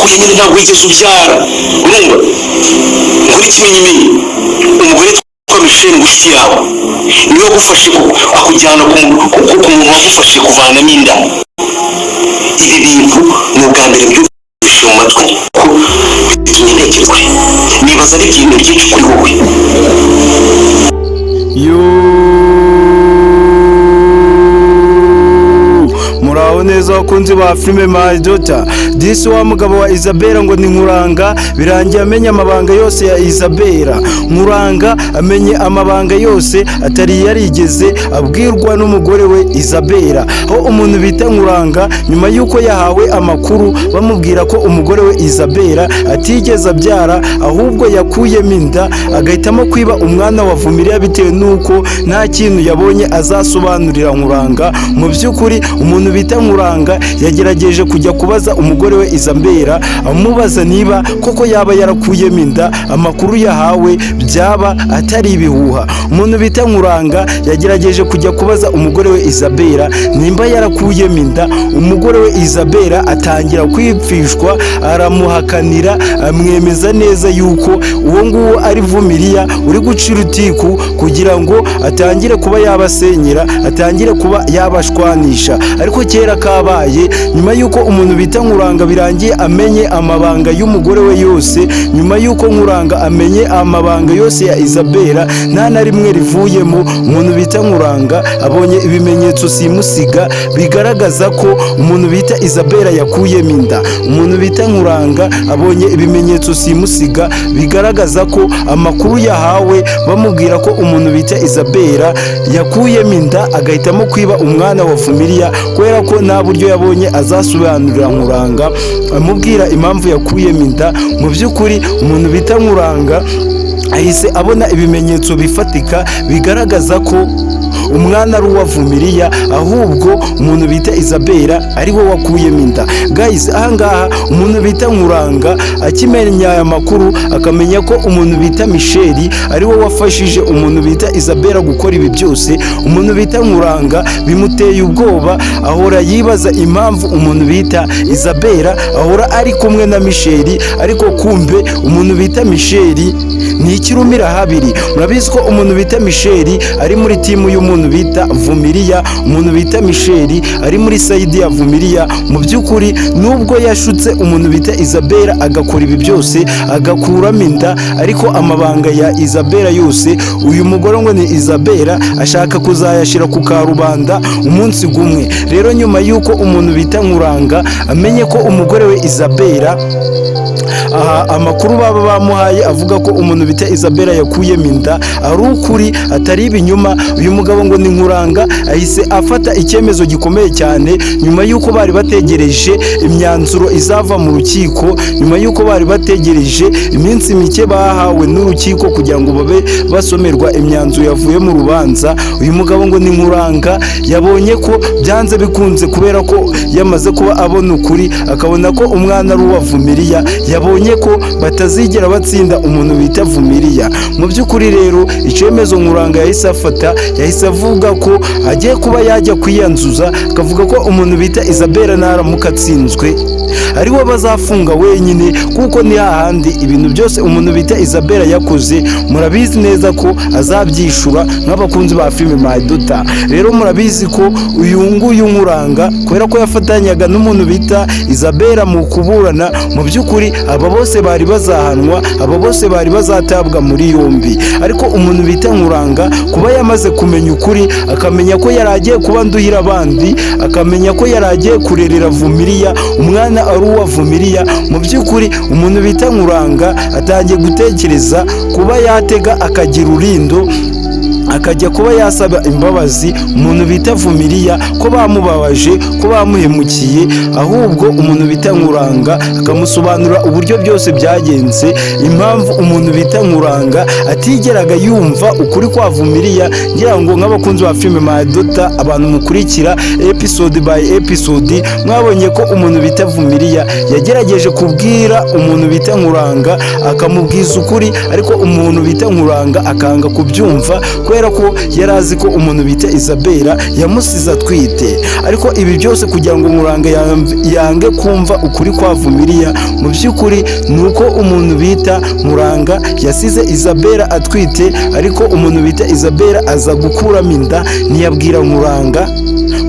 Warakuyemo inda, ntabwo wigeze ubyara. Urumva ngo n'ikimenyimenyi, umugore witwa Michel, ngufi yawe, niwe wagufashe akujyana ku muntu wagufashije kuvanamo inda. Ibi bintu ni ubwa mbere mbyumvise mu matwi, ko bitumye ntekereza kure, nibaza ari ibintu byinshi kuri wowe. Yo, muraho neza abakunzi ba filime My Daughter. Disi wa mugabo wa Isabella ngo ni Nkuranga, birangiye amenya amabanga yose ya Isabella. Nkuranga amenye amabanga yose atari yarigeze abwirwa n'umugore we Isabella. Aho umuntu bita Nkuranga, nyuma y'uko yahawe amakuru bamubwira ko umugore we Isabella atigeze abyara, ahubwo yakuyemo inda, agahitamo kwiba umwana wa Vumilia bitewe n'uko nta kintu yabonye azasobanurira Nkuranga. Mu by'ukuri umuntu bita Nkuranga yagerageje kujya kubaza umugore we Isabella, amubaza niba koko yaba yarakuyemo inda, amakuru yahawe byaba atari ibihuha. Umuntu bita Nkuranga yagerageje kujya kubaza umugore we Isabella nimba yarakuyemo inda. Umugore we Isabella atangira kwipfishwa, aramuhakanira, amwemeza neza yuko uwo nguwo ari Vumilia uri gucira utiku kugira ngo atangire kuba yabasenyera, atangire kuba yabashwanisha. Ariko kera kabaye, nyuma y'uko umuntu bita Nkuranga birangiye amenye amabanga y'umugore we yose, nyuma y'uko Nkuranga amenye amabanga yose ya Isabella nta na rimwe rivuyemo, umuntu bita Nkuranga abonye ibimenyetso simusiga bigaragaza ko umuntu bita Isabella yakuyemo inda. Umuntu bita Nkuranga abonye ibimenyetso simusiga bigaragaza ko amakuru yahawe bamubwira ko umuntu bita Isabella yakuyemo inda, agahitamo kwiba umwana wa Vumilia kubera ko nta buryo yabonye azasobanurira Nkuranga amubwira impamvu yakuyemo inda. Mu by'ukuri umuntu bita Nkuranga ahise abona ibimenyetso bifatika bigaragaza ko umwana ari uwa Vumilia, ahubwo umuntu bita Isabella ari we wakuyemo inda. Guys, ahangaha umuntu bita Nkuranga akimenya aya makuru, akamenya ko umuntu bita Michel ari we wafashije umuntu bita Isabella gukora ibi byose, umuntu bita Nkuranga bimuteye ubwoba. Ahora yibaza impamvu umuntu bita Isabella ahora ari kumwe na Michel, ariko kumbe umuntu bita Michel ni ikirumira habiri. Murabizi ko umuntu bita Michel ari muri team y'umuntu bita Vumilia. Umuntu bita Michel ari muri side ya Vumilia. Mu by'ukuri nubwo yashutse umuntu bita Isabella agakora ibi byose, agakuramo inda, ariko amabanga ya Isabella yose, uyu mugore ngo ni Isabella, ashaka kuzayashyira ku karubanda umunsi gumwe. Rero nyuma y'uko umuntu bita Nkuranga amenye ko umugore we Isabella, aha amakuru baba bamuhaye avuga ko umuntu bita Isabella yakuyemo inda ari ukuri, atari ibinyoma, uyu mugabo ngo ni Nkuranga ahise afata icyemezo gikomeye cyane. Nyuma y'uko bari bategereje imyanzuro izava mu rukiko, nyuma y'uko bari bategereje iminsi mike bahawe n'urukiko kugira ngo babe basomerwa imyanzuro yavuye mu rubanza, uyu mugabo ngo ni Nkuranga yabonye ko byanze bikunze, kubera ko yamaze kuba abona ukuri, akabona ko umwana ari uwa Vumilia, yabonye ko batazigera batsinda umuntu bita Vumilia. Mu by'ukuri rero icyemezo Nkuranga yahise afata, yahise avuga ko agiye kuba yajya kwiyanzuza, akavuga ko umuntu bita Isabella naramuka atsinzwe ari we bazafunga wenyine, kuko ni hahandi ibintu byose umuntu bita Isabella yakoze murabizi neza ko azabyishura. Nk'abakunzi ba filime My Daughter rero, murabizi ko uyu nguyu Nkuranga, kubera ko yafatanyaga n'umuntu bita Isabella mu kuburana, mu by'ukuri aba bose bari bazahanwa, aba bose bari bazatabwa muri yombi. Ariko umuntu bita Nkuranga, kuba yamaze kumenya ukuri, akamenya ko yari agiye kuba nduhira abandi, akamenya ko yari agiye kurerera Vumilia umwana ari uwa Vumilia, mu by'ukuri umuntu bita Nkuranga atangiye gutekereza kuba yatega akagira urindo, akajya kuba yasaba imbabazi umuntu bita Vumilia ko bamubabaje, ko bamuhemukiye. Ahubwo umuntu bita Nkuranga akamusobanurira uburyo byose byagenze, impamvu umuntu bita Nkuranga atigeraga yumva ukuri kwa Vumilia. Ngira ngo nk'abakunzi ba filime My Daughter, abantu mukurikira episode by episode, mwabonye ko umuntu bita Vumilia yagerageje kubwira umuntu bita Nkuranga, akamubwiza ukuri, ariko umuntu bita Nkuranga akanga kubyumva kubera ko yari azi ko umuntu bita Vumilia Kubera ko yari azi ko umuntu bita Isabella yamusize atwite. Ariko ibi byose kugira ngo Nkuranga yange kumva ukuri kwa Vumiriya, mu by'ukuri ni uko umuntu bita Nkuranga yasize Isabella atwite, ariko umuntu bita Isabella aza gukuramo inda. Ntiyabwira Nkuranga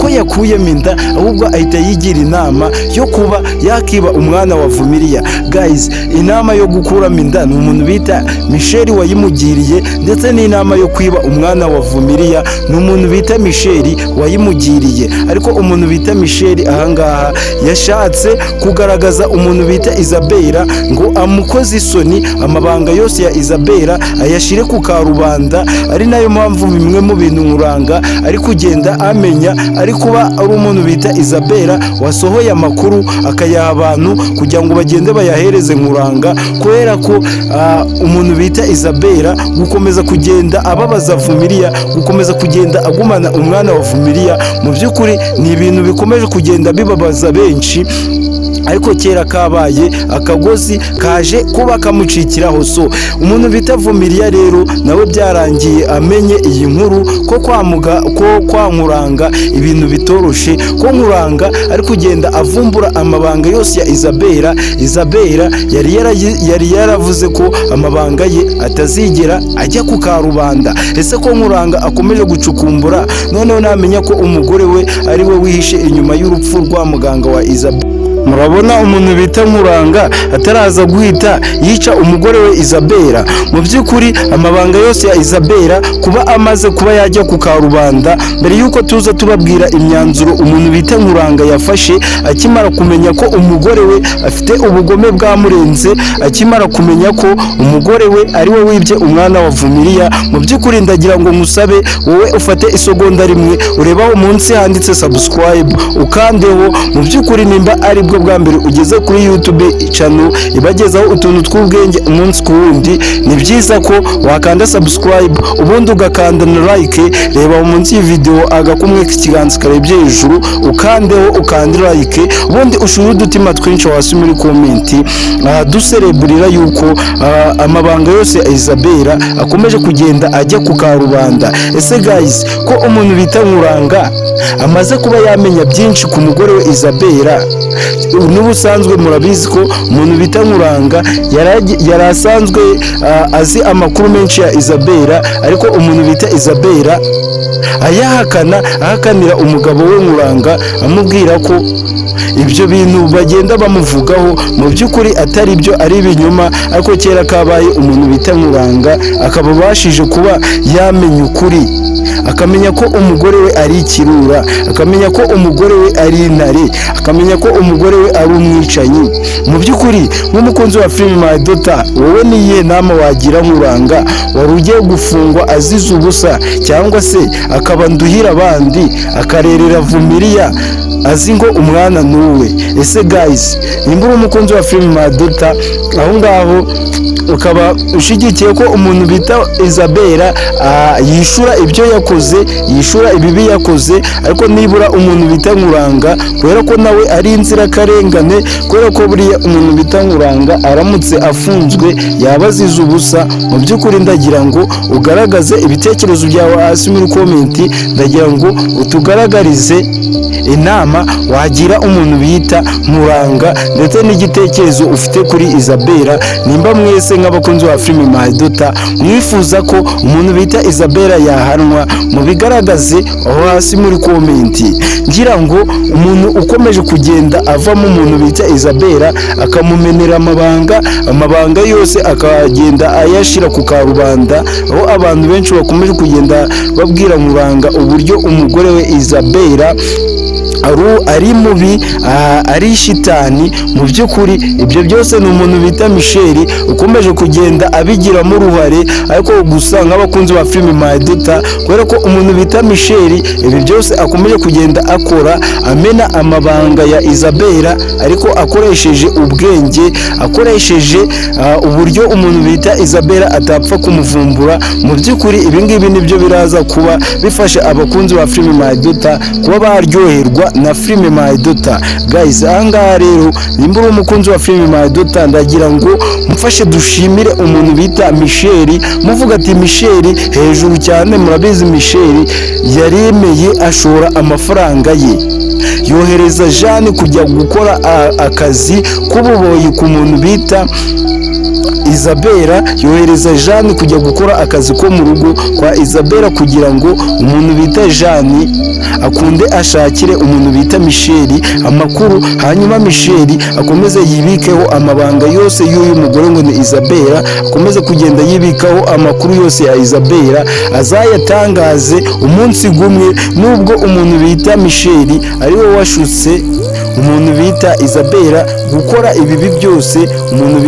ko yakuyemo inda, ahubwo ahita yigira inama yo kuba yakiba umwana wa Vumiriya. Guys, inama yo gukuramo inda ni umuntu bita Michel wayimugiriye, ndetse n'inama yo kwiba umwana wa Vumiriya ni umuntu bita Michel wayimugiriye. Ariko umuntu bita Michel ahangaha yashatse kugaragaza umuntu bita Isabella ngo amukoze isoni, amabanga yose ya Isabella ayashyire ku karubanda. Ari nayo mpamvu bimwe mu bintu Nkuranga ari kugenda amenya ari kuba ari umuntu bita Isabella wasohoye amakuru akayaha abantu kugira ngo bagende bayahereze Nkuranga, kubera ko umuntu bita Isabella gukomeza kugenda ababaza Vumiriya, gukomeza kugenda agumana umwana wa Vumiriya, mu by'ukuri ni ibintu bikomeje kugenda bibabaza benshi. Ariko kera kabaye, akagozi kaje kuba kamucikiraho. So umuntu bita Vumiriya rero nawe byarangiye amenye iyi nkuru ko kwa muga ko kwa Nkuranga ibintu bitoroshe, ko Nkuranga ari kugenda avumbura amabanga yose ya Isabella. Isabella yari yaravuze ko amabanga ye atazigera ajya ku karubanda. Ese ko Nkuranga akomeje gucukumbura, noneho namenya ko umugore we ari we wihishe inyuma y'urupfu rwa muganga wa Isabella, murabona umuntu bita Nkuranga ataraza guhita yica umugore we Isabella? Mu by'ukuri amabanga yose ya Isabella kuba amaze kuba yajya ku karubanda, mbere y'uko tuza tubabwira imyanzuro umuntu bita Nkuranga yafashe akimara kumenya ko umugore we afite ubugome bwamurenze, akimara kumenya ko umugore we ari we wibye umwana wa Vumiriya, mu by'ukuri ndagira ngo nkusabe wowe ufate isegonda rimwe urebe aho munsi handitse subscribe, ukandeho. Mu by'ukuri nimba ari bwo bwa mbere ugeze kuri YouTube channel ibagezaho utuntu tw'ubwenge umunsi ku wundi, ni byiza ko wakanda subscribe ubundi ugakanda na like. Reba munsi y'iyi video agakumwe k'ikiganza karebye hejuru, ukandeho, ukande like, ubundi ushire udutima twinshi hasi muri comment dusereburira yuko amabanga yose ya Isabella akomeje kugenda ajya ku karubanda. Ese guys, ko umuntu bita Nkuranga amaze kuba yamenya byinshi ku mugore we Isabella, n'ubusanzwe murabizi ko umuntu bita Nkuranga yari asanzwe azi amakuru menshi ya Isabella, ariko umuntu bita Isabella ayahakana, ahakanira umugabo we Nkuranga, amubwira ko ibyo bintu bagenda bamuvugaho mu by'ukuri atari byo, ari ibinyoma. Ariko kera kabaye, umuntu bita Nkuranga akaba abashije kuba yamenya ukuri, akamenya ko umugore we ari ikirura, akamenya ko umugore we ari intare, akamenya ko umugore we ari umwicanyi. Mu by'ukuri nk'umukunzi wa filime My Daughter, wowe niyihe nama wagira Nkuranga wari ugiye gufungwa azize ubusa, cyangwa se akaba nduhira abandi, akarerera Vumiriya azi ngo umwana nuwe? Ese guys, nimba uri umukunzi wa filime My Daughter aho ngaho ukaba ushyigikiye ko umuntu bita Isabella yishura ibyo yakoze, yishura ibibi yakoze, ariko nibura umuntu bita Nkuranga, kubera ko nawe ari inzirakarengane, kubera ko buriya umuntu bita Nkuranga aramutse afunzwe yaba azize ubusa, mu by'ukuri ndagira ngo ugaragaze ibitekerezo byawe hasi muri comment. Ndagira ngo utugaragarize inama wagira umuntu bita Nkuranga ndetse n'igitekerezo ufite kuri Isabella. Nimba mwese nk'abakunzi ba filime My Daughter mwifuza ko umuntu bita Isabella yahanwa, mubigaragaze aho hasi muri comment. Ngira ngo umuntu ukomeje kugenda avamo umuntu bita Isabella akamumenera amabanga, amabanga yose akagenda ayashyira ku karubanda, aho abantu benshi bakomeje kugenda babwira Nkuranga uburyo umugore we Isabella ari mubi, ari shitani. Mu by'ukuri ibyo byose ni umuntu bita Michel ukomeje kugenda abigiramo uruhare. Ariko gusa nk'abakunzi ba filime My Daughter, kubera ko umuntu bita Michel ibi byose akomeje kugenda akora, amena amabanga ya Isabella, ariko akoresheje ubwenge, akoresheje uburyo umuntu bita Isabella atapfa kumuvumbura, mu by'ukuri ibi ngibi nibyo biraza kuba bifasha abakunzi ba filime My Daughter kuba baryoherwa. na filime My Daughter. Guys, ahangaha rero, nimba uri umukunzi wa filime My Daughter, ndagira ngo mufashe dushimire umuntu bita Michel. Muvuga ati: "Michel hejuru cyane." Murabizi, Michel yaremeye ashora amafaranga ye, yohereza Jeanne kujya gukora akazi k'ububoyi ku muntu bita Isabella. Yohereza Jeanne kujya gukora akazi ko mu rugo kwa Isabella kugira ngo umuntu bita Jeanne akunde ashakire umuntu bita Michel amakuru, hanyuma Michel akomeze yibikeho amabanga yose y'uyu mugore ngo ni Isabella, akomeze kugenda yibikaho amakuru yose ya Isabella, azayatangaze umunsi gumwe. Nubwo umuntu bita Michel ari we washutse umuntu bita Isabella gukora ibibi byose, umuntu bita